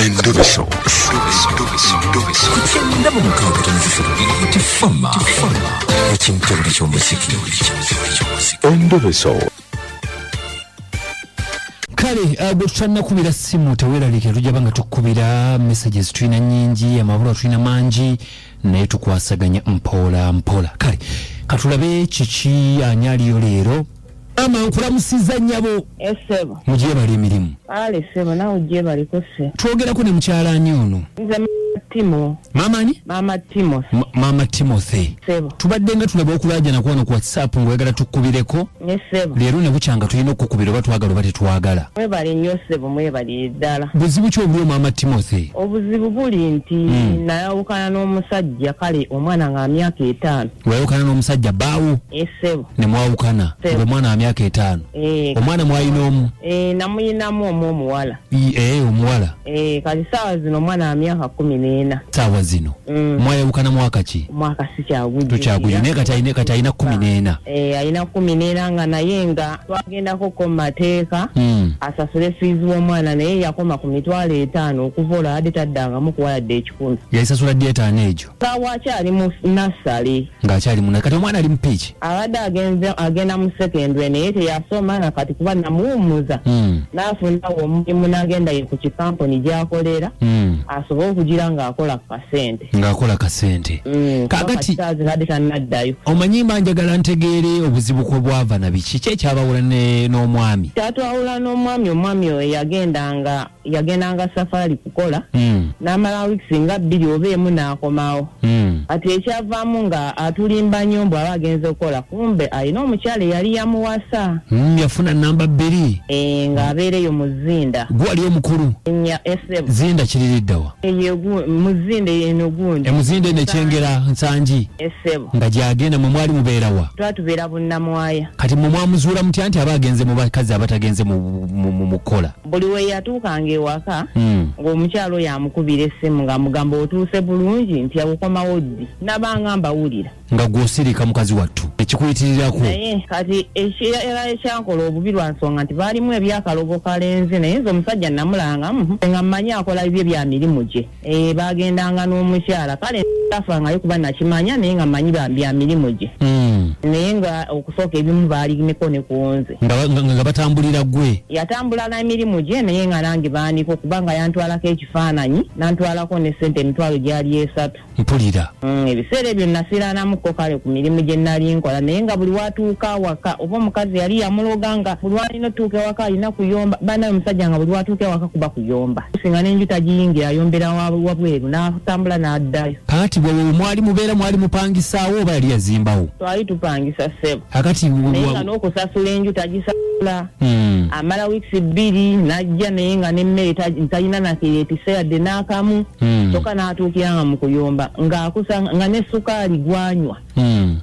Endobeso. Ku 96.3 Tifama ekimtebule ky'omuziki. Endobeso. Kale gwe tutannakubira ssimu teweeraliikira, tujja nga tukubira. Messages tulina nyingi, amabulwa tulina mangi, naye tukwasaganya mpola mpola. Kale katulabe kiki, ani aliyo leero. Ama nkulamusiza nnyabo. Esebo. Mugyebala emirimu. Ale sebo, nawe gyebaliko se. Twogerako ne mukyala ani ono? Nze Timo. Maama ani? Maama Timo. Maama Timothy. Sebo. Tubadde nga tulaba okulaajana kwano ku WhatsApp ng'oyagala tukkubireko. Ne sebo. Leero ne bukyanga tulina okukubira, oba twagala oba tetwagala. Mwebale nnyo sebo, mwebalire ddala. Buzibu ki obuliwo, maama Timothy? Obuzibu buli nti nayawukana n'omusajja, kale omwana nga myaka 5. Wayawukana n'omusajja baawo? Esebo. Ne mwawukana ng'omwana wa myaka 5? Omwana mwalina omu? Namuyinamu omu, omuwala. Omuwala. Kati saawa zino omwana wa myaka 14. Saawa zino? Mwayawukana mwaka ki? Mwaka sikyagujjukira. Tukyagujju, naye kati alina 14. Alina 14, nga naye nga twagendako ko mu mateeka asasule fiizi w'omwana, naye yakoma ku 50,000. Okuva olwo abadde taddangamu kuwa yadde 100. Yayisasula ddi 5 egyo? Saawa akyali mu nursery. Ng'akyali muna. Kati omwana ali mu piiki? Abadde agenda mu secondary, naye teyasoma na kati kuba namuwummuza n'afunawo omulimu n'agenda ye ku kikampuni gy'akolera asobole okugira ng'akola ku kasente. Ng'akola kasente. Kaakati- Kaakati tannaddayo. Omanyi mba njagala ntegeere obuzibu kwe bwava na biki ki ekyabawula n'omwami. Kyatwawula n'omwami, omwami oyo yagendanga safaari kukola, n'amala wiikisi nga 2 oba 1 n'akomawo. Kati ekyavaamu nga atulimba nnyo mbu aba agenze okukola, kumbe alina omukyala eyali yamuwasa. Yafuna namba 2. Ng'abeera eyo mu Zinda. Gwe wali omukulu? Nya esebo. Zinda kiririddawa? Eyo mu Zinda eno gundi. Emuzinda eno ekyengera Nsangi? Esebo. Nga gyagenda. Mwe mwali mubeerawa? Twatubeera Bunnamwaya. Kati mwe mwamuzuula mutya nti aba agenze mu bakazi abatagenze mu kukola? Buli we yatuukanga ewaka ng'omukyalo oyo amukubira essimu ng'amugamba, "Otuuse bulungi?" Nti, "Akukomawo ddi?" Nabanga mbawulira. Nga gw'osirika mukazi wattu ekikuyitirirako. Naye kati ekirala ekyankola obubi lwa nsonga nti baalimu ebyakalogo kalenzi, naye nze omusajja namulangamu nga mmanyi akola bibye bya mirimu gye. Bagendanga n'omukyala, kale tafangayo kuba nakimanya, naye nga mmanyi bya mirimu gye. Naye nga okusooka ebimu baalimeko ne ku nze. Nga batambulira gwe? Yatambula n'emirimu gye, naye nga nange baaniko, kubanga yantwalako ekifaananyi, nantwalako ne ssente emitwalo gyali 3. Mpulira. Ebiseera ebyo nasiiraanamuko kale ku mirimu gye nali nkola, naye nga buli watuuka awaka, oba omukazi yali yamuloga nga buli walina otuuka ewaka alina kuyomba. Banaye omusajja nga buli watuuka ewaka kuba kuyomba, singa n'enju tagiyingira, ayombera wabweru n'atambula n'addayo. Kakati bwe mwali mubeera, mwali mupangisaawo oba yali yazimbawo? Twali tupangisa ssebo. Kakati naye nga n'okusasula enju tagisasula. Amala wiikisi 2 n'ajja, naye nga n'emmere talina nakeyeetise yadde n'akamu. Kyokka n'atuukira nga mu kuyomba ng'akusanga nga ne sukaali gwanywa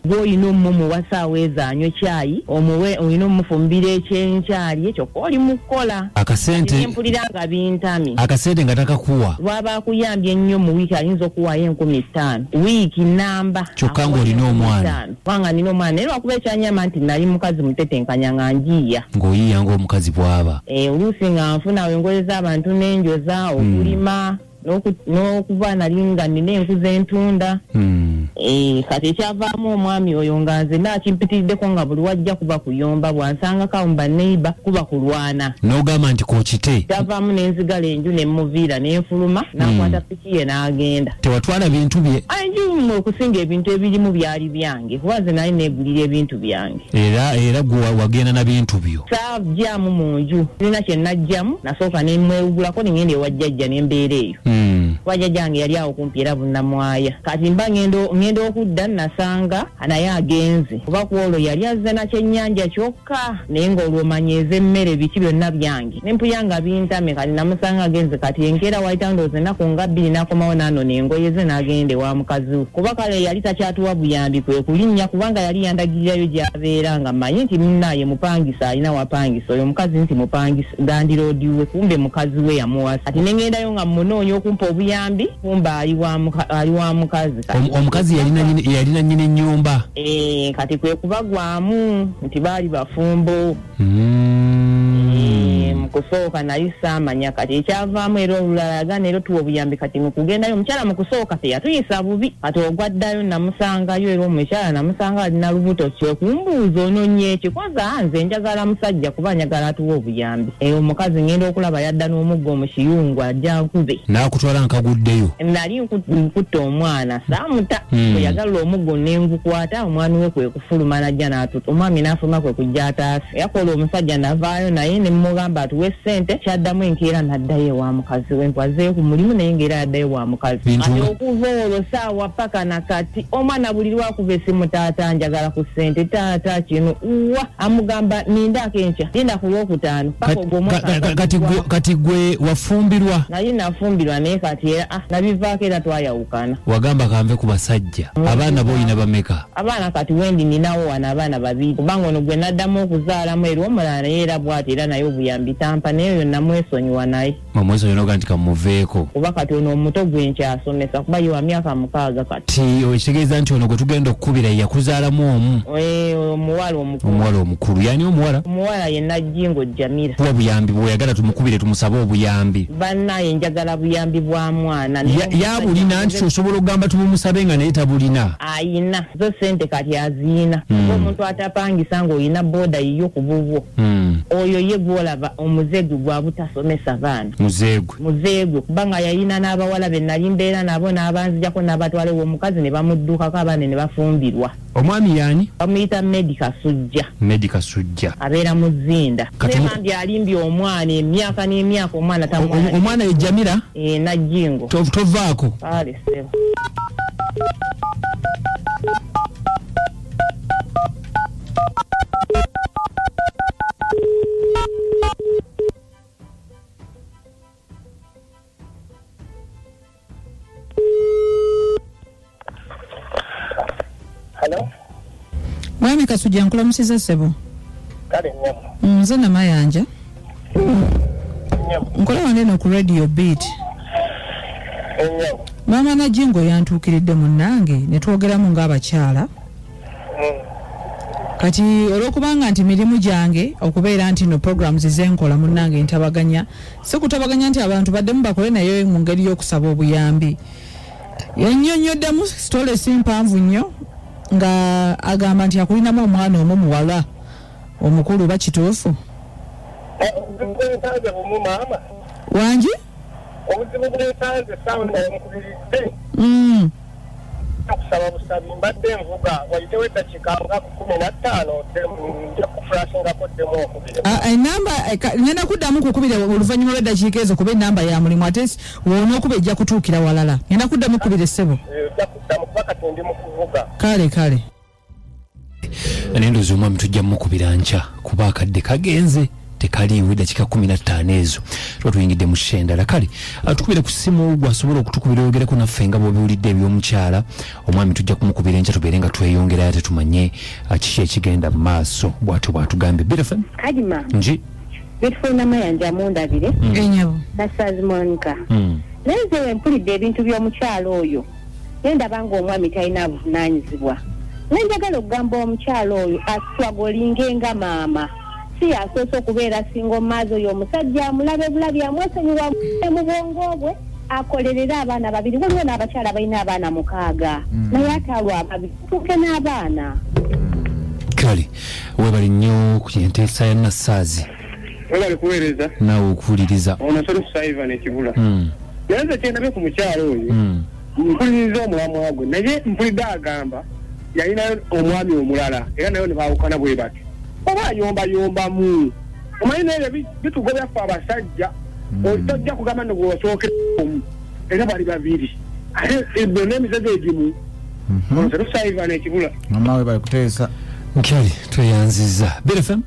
gw'olina omumuwa saawa ezo anywe kyayi, omuwe, olina omumufumbira ekyenkyalye, kyokka oli mu kukola. Akasente mpulira nga bintamye. Akasente nga takakuwa. Lwaba akuyambye ennyo mu wiiki ayinza okuwaayo 5000 wiiki namba. Kyokka ng'olina omwana. 5000. Kubanga nina omwana, naye lwakuba ekyanyama nti nali mukazi mutetenkanya nga njiiya. Ng'oyiiya ng'omukazi bw'aba. Oluusi nga nfuna engoye z'abantu n'enjoza, okulima n'okuba nali nga nina enku z'entunda. Kati ekyavaamu omwami oyo nga nze naakimpitiriddeko nga buli wajja kuba kuyomba, bwansangako awo mu baneiba kuba kulwana. N'ogamba nti kookite. Kyavaamu n'enzigala enju ne muviira n'enfuluma, n'akwata piki ye n'agenda. Tewatwala bintu bye? Enju mmwe okusinga ebintu ebirimu byali byange, kuba nze nali neegulira ebintu byange. Era gwe wagenda na bintu byo? Saajjamu mu nju, sirina kye najjamu, nasooka ne mwewugulako ne ngenda ewa jjajja ne mbeera eyo. Kuba jjajjange yali awo kumpi era Bunnamwaya. Kati mba ngenda okudda nasanga naye agenze, kuba ku olwo yali azze na kyennyanja kyokka, naye ng'olwo omanya ez'emmere biki byonna byange, ne mpulira nga bintamye. Kati namusanga agenze. Kati enkeera wayitawo ndowooza ennaku nga 2 n'akomawo n'anona engoye ze n'agenda ewa mukazi we, kuba kale yali takyatuwa buyambi kwe kulinnya, kubanga yali yandagirirayo gy'abeera nga mmanyi nti munnaaye mupangisa, alina wapangisa oyo omukazi nti mupangisa landiroodi we, kumbe mukazi we yamuwasa. Kati ne ŋŋendayo nga mmunoonya okumpa obuyambi, kumbe ali wa mukazi. Omukazi yalina nnyini ennyumba? Kati kwe kubagwamu nti baali bafumbo. Mu kusooka nali saamanya. Kati ekyavaamu era olulala agaana era otuwa obuyambi. Kati mu kugendayo omukyala mu kusooka teyatuyisa bubi. Kati ogwaddayo namusangayo era omukyala namusanga alina lubuto. Kyekumbuuza ononye eki kwanza nze njagala musajja kuba njagala atuwa obuyambi. Omukazi ngenda okulaba yadda n'omuggo mu kiyungu ajja nkube. N'akutwala nkaguddeyo. Nali nkutta omwana saamuta. Bwe yagalula omuggo ne ngukwata omwami we kwe kufuluma n'ajja n'atuta. Omwami n'afuluma kwe kujja ataase. Yakola omusajja navaayo naye ne mmugamba atuwe ssente. Kyaddamu enkeera n'addayo ewa mukazi we. Nti ku mulimu naye ng'era yaddayo wa mukazi. Kati okuva olwo saawa paka na kati omwana buli lwakuba essimu taata njagala ku ssente taata kino wa amugamba nindaako enkya linda ku lwokutaano paka ogwo omwaka. Kati gwe wafumbirwa? Nali nafumbirwa naye kati era nabivaako era twayawukana. Wagamba kanve ku basajja. Abaana boolina bameka? Abaana kati wendi ninawo wano abaana babiri kubanga ono gwe naddamu okuzaalamu era omulala naye era bw'ati era naye obuyambi tampa naye oyo namwesonyiwa naye. Omwesonyiwa n'ogaa nti kamuveeko. Kuba kati ono omuto gwe nkyasomesa kuba ye wa myaka 6 kati. Ti okitegeeza nti ono gwe tugenda okukubira yakuzaalamu omu? Omuwala omukulu. Omuwala omukulu. Yani omuwala? Omuwala ye Najjingo Jamira. Kuba buyambi bw'oyagala tumukubire tumusabe obuyambi. Bannaye njagala buyambi bwa mwana. Yabulina nti osobola okugamba tumumusabe nga naye tabulina. Ayina zo ssente kati aziyina. Omuntu atapangisa ng'olina booda yiyo ku bubwo. Oyo ye gw'olaba omuzeegu gwa butasomesa baana. Muzeegwe kubanga yayina n'abawala be nali mbeera nabo n'abanzijako n'abatwala ew'omukazi ne bamuddukako abaana ne bafumbirwa. Omwami yaani? Bamuyita Medi Kasujja. Medi Kasujja. Abeera mu Zinda. Bambi alimbye omwana emyaka n'emyaka omwana tamwana. Omwana ye Jamira? Najjingo. Tovaako. Kale ssebo. Hello? Mwami Kasujja nkulamusiza ssebo. Kale nnyabo. Nze Namayanja. Nnyabo. Nkola wano eno ku Radio Beat. Nnyabo. Maama Najjingo yantuukiridde munnange ne twogeramu ng'abakyala. Kati olw'okubanga nti mirimu gyange okubeera nti no programs zenkola munnange ntabaganya, si kutabaganya nti abantu baddemu bakole naye mu ngeri y'okusaba obuyambi. Yannyonnyoddemu sitole si mpanvu nnyo nga agamba nti akulinamu omwana omu muwala omukulu bakituufu. Obuzibu bwensanze bumu maama. Wangi? Obuzibu bwensanze ssaawa nkubiridde. Okusaba busabi mbadde nvuga wayitewo eddakiika nga 15 nja kufulashingako ddemu okubira. Enamba ngenda kuddamu kukubira oluvannyuma lw'eddakiika ezo kuba enamba ya mulimu ate w'onookuba ejja kutuukira walala. Ngenda kuddamu kukubira essebo. Ojja kuddamu kuba kati ndi mu kuvuga. Kale kale. Naye ndowooza omwami tujja mukubira nkya kuba akadde kagenze tekaliiwo eddakiika 15 ezo tuba tuyingidde mu show endala. Kale atukubire ku ssimu gwasobola okutukubira oyogereko naffe nga bw'obiwulidde eby'omukyala. Omwami tujja kumukubira enkya tubeere nga tweyongerayo ate tumanye kiki ekigenda mu maaso bw'atyo bw'atugambye. Beautiful. Kajima. Nji. Beautiful Namayanja mundabire. Ennyabo. Nassaazi Monica. Naye nze we mpulidde ebintu by'omukyala oyo naye ndaba ng'omwami talina buvunaanyizibwa. Naye njagala okugamba omukyala oyo aswagolinge nga maama. Si yasoose okubeera single maazi oyo omusajja amulabe bulabi amwesonyiwa mu bwongo bwe akolerere abaana babiri. Waliwo n'abakyala balina abaana 6 naye ate alwa ababiri tuuke n'abaana. Kale webale nnyo ku nteesa ya Nassaazi. Webale kuweereza. Naawe okuwuliriza. Ono Solusa Ivan Ekibula. Naye nze kyendabye ku mukyala oyo mpuliriza omulamwa gwe naye mpulidde agamba yalina omwami omulala era naye ne baawukana bwe batyo. Oba ayombayombamu omanyi naye bitugobya ffe abasajja tojja kugamba nti gw'osooka omu era bali babiri ate bonna emizezo egimu. Ono Solusa Ivan Ekibula. Mama webale kuteesa. Nkale tweyanzizza. Beat FM.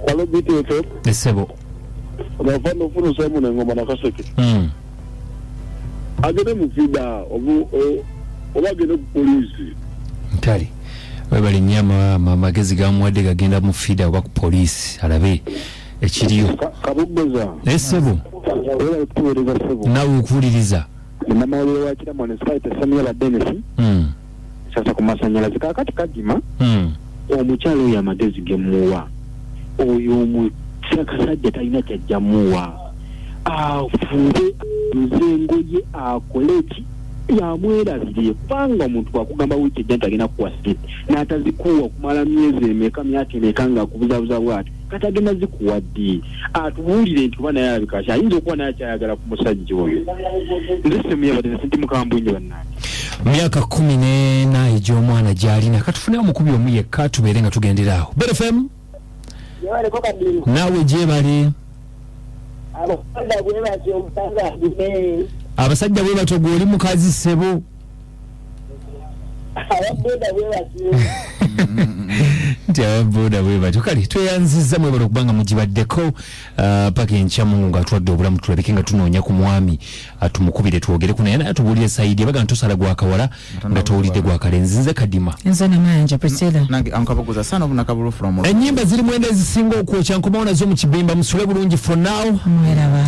Hello Beat FM. Essebo. Abafana ofuna Simon Engoma Nakaseke. Agende mu FIDA oba agende ku poliisi. Nkale webale nnyo amagezi gamuwadde gagenda mu FIDA oba ku poliisi alabe ekiriyo. Kabubbeza. Essebo. Webale kutuweereza ssebo. Naawe okuwuliriza. Nnamawulire wa Kira Municipality Samuel Dennis. Sasa ku masannyalaze kaakati Kajima. Omukyala oyo amagezi ge muwa oyo Akasajja talina kyajjamuwa, afube ayoze engoye, akole ki, yamwerabire, kubanga omuntu bwakugamba wiiki ejja nti agenda kukuwa sente n'atazikuwa okumala myezi emeka, myaka emeka nga akubuzabuza bwati, kati agenda zikuwa ddi? Atubuulire nti oba naye alabika ki, ayinza okuba naye akyayagala ku musajja oyo. Nze semuyabadde nti mukambwinje bannange. Myaka 14 egy'omwana gy'alina. Katufuneyo omukubi omu yekka tubeere nga tugendera awo. Bell FM, naawe gyebale. Abasajja bwe batyo, omukazi agume. Abasajja bwe batyo, gwe oli mukazi, ssebo. Ababoda bwe batyo. Nti ababoda bwe batyo. Kale tweyanzizza, mwebale okuba nga mugibaddeko paka enkya. Mungu ng'atwadde obulamu, tulabike nga tunoonya ku mwami, tumukubire twogereku naye, naye tubuulire side. Abaga ntusala gwakawala nga towulidde gwakalenzi. Nze Kadima. Nze Namayanja Priscilla. Nange ankabuguza sana obunakabulu from Ennyimba ziri 9 ezisinga okwokya, nkomawo nazo mu kibimba. Musule bulungi for now. Mweraba.